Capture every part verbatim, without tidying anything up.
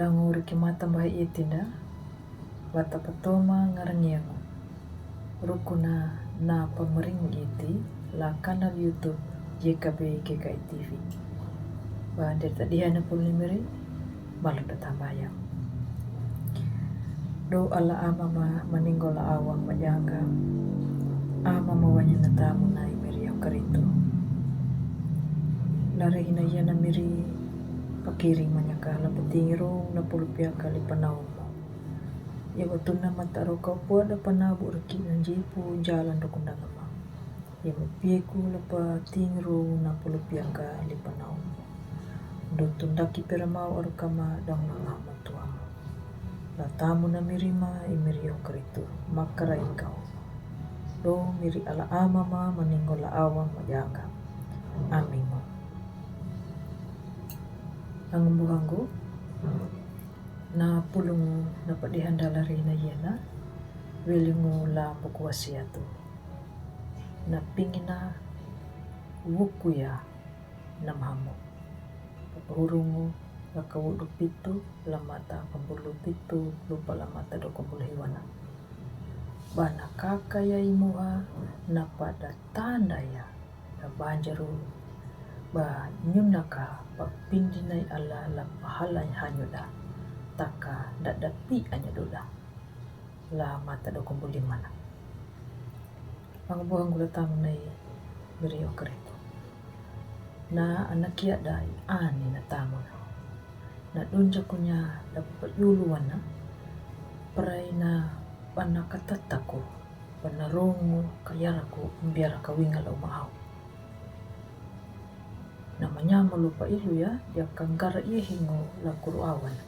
Dangu riki mata mbahi iti nda, vata patoma ngarangiangu. Rukuna na pamaring iti la kanal YouTube Y K B G K I T V. Ba ndir ta diha na pulni miri, malu da tambaya. Do ala ama ma maningol awang majanga, ama mawanya na tamu na i miri au karitu. Lari hina yana miri pakiri manyaka la patingiru na pulupia kali panau. Ia watuna mata ro kau pua da panabu riki na jipu jalan do kundangama. Ia mapieku la patingiru na pulupia kali panau. Do tundaki peramau arukama dang na matua. La tamu na mirima i miri au karitu makara ingkau. Do miri ala ama ma maningol la awang majanga. Amingu. Angu buhangu na pulungu na padihan dalari na yena, welingu la buku wasiatu. Na pingina wuku ya na mamu. Papahurungu la kawudu pitu la mata pambulu pitu lupa la mata do kumbulu hiwana. Bana kaka ya imuha na pada tanda ya na banjaru ba nyunaka papindinai ala la pahala hanyuda taka dada pi anyaduda. La mata do kumbuli mana. Angu buhangu la tamu na i miri au karitu. Na anakia da i ani na tamu na. Na dunja kunya da payulu wana. Prai na bana katataku bana rongu kayaraku mbiara kawinga la umahau. Na manyama lupa ilu ya dia kangara ia hingu la kuru awana.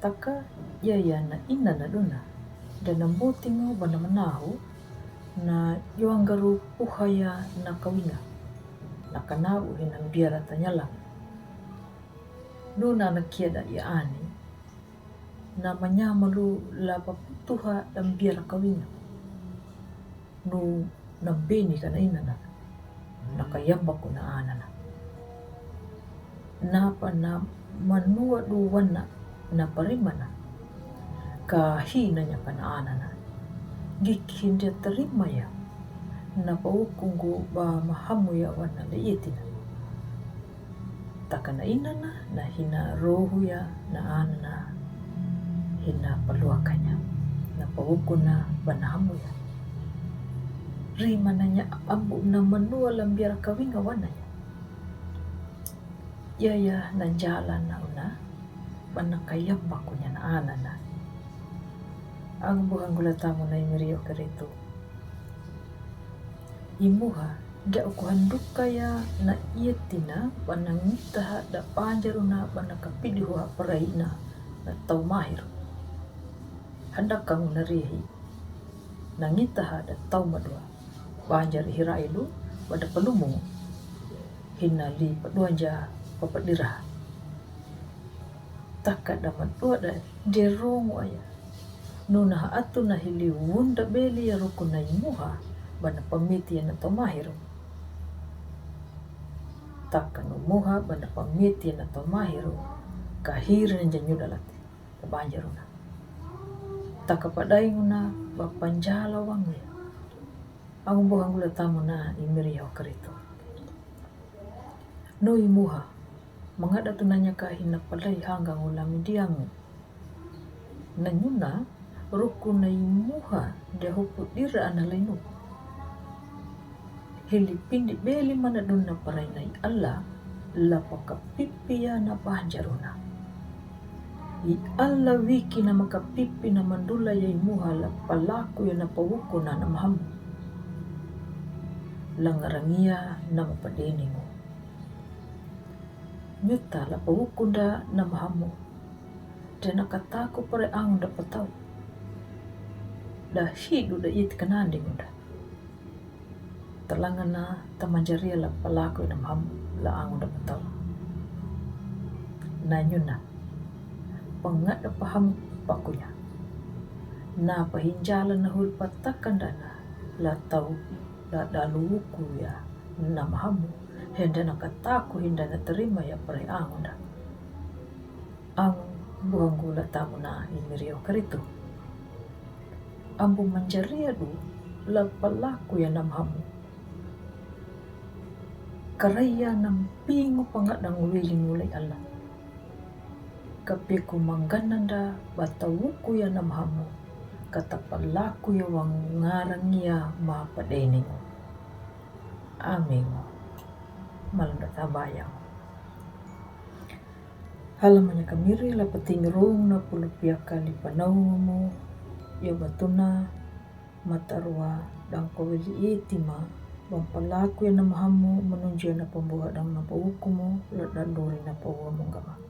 Taka ia ya na ina na duna da na mbutingu bana manahu na yuangaru puhaya na kawinga. Na kanabu hina mbiara tanyalang. Nuna na kia da ia ani. Na manyamalu la paputuha da mbiara kawinga. Nu na beni kana inana. Na kayamba kuna anana. Napa na manua du wana na parimana. Ka hina nya kana anana. Gikhi ndia tarima ya. Na paukungu ba mahamu ya wana la itina. Taka na inana na hina rohu ya na anana hina paluakanya. Na paukuna ba na hamu ya. Rima na nya ambu na manua la mbiara kawinga wana ya. Ia ya na jala na una bana kayamba kunya na anana. Angu buhangu la tamu na i miri au karitu. Imuha da uku handuka ya na ia tina bana ngitaha da panjaruna bana kapidihuha paraina na tau mahiru. Handaka ngu na rihi na ngitaha da tau madua. Banjar hira ilu bada palumu hina li paduanja papadiraha. Taka da madua da derongu aya. Nuna ha atu na hili wunda beli ya ruku na imuha bana pamiti ya na tomahiru. Taka nu muha bana pamiti ya na tomahiru. Kahiri na janyu dalati. Kabanjaruna. Taka padainguna ba panjala wangi. Angu buhangu la tamu na i miri au karitu. Nu imuha mangada tu nanya kahi na palai hanga ngu la midiangu. Na nyuna ruku na imuha dia hupu dira ana lainu. Hili pindi beli mana duna parai na i Allah la pakapipi ya na banjaruna. I Allah wiki na makapipi na mandula ya imuha la palaku ya na pawukuna na mahamu. La ngarangia na mapadeningu. Nyuta la pawukunda na mahamu. Dena kataku pare angunda patau. Da hidu da it kanandingunda. Talangana tamanjaria la palaku na mahamu la angunda patau. Na nyuna pangada paham pakunya. Na pahinjala na hul patakandana la tau la daluku ya na mahamu. Henda na kataku hinda na terima ya pare angunda. Ang buhanggu la tamu na i miri o karitu. Ambu manjari adu la palaku ya namhamu. Karaya nampingu pangadang wilingu lai Allah. Kapiku manggananda batawuku ya namhamu. Kata palaku ya wangarang ya ma padeningu. Amingu. Malanda tabayang. Halamanya kamiri la pating rung na pulu piaka li panau mu. Ya batuna matarua dang kawili itima. Bang palaku ya namhamu manunjia na pambuha dang na paukumu la daluri na pauamu gama.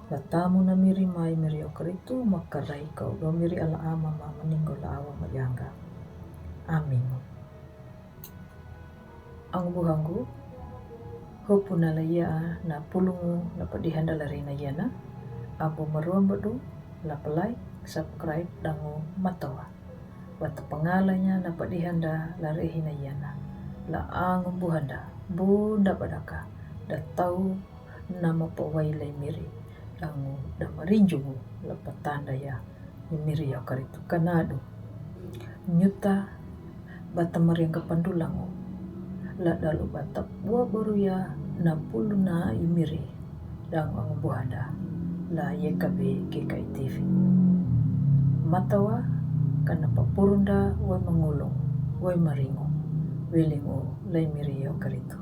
La tamu na miri mai miri o karitu makarai kau do miri ala ama ma maninggo la awa mayanga. Amingu. Ang buhanggu, hopu na la ya na pulungu na padihanda la rina yana. Ambu maruam badu la palai subscribe dangu matawa. Bata pangalanya na padihanda la rehina yana. La ang buhanda bunda padaka da tau nama pawai lai miri dangu da marinjungu la patanda ya. I miri ya karitu kanadu nyuta bata mariang kapandulangu la dalu bata bua baru ya na pulu na i miri dangu ang buhanda la yekabe kekai tifi matawa kana papurunda wai mangulung wai maringu wilingu lai miri ya karitu.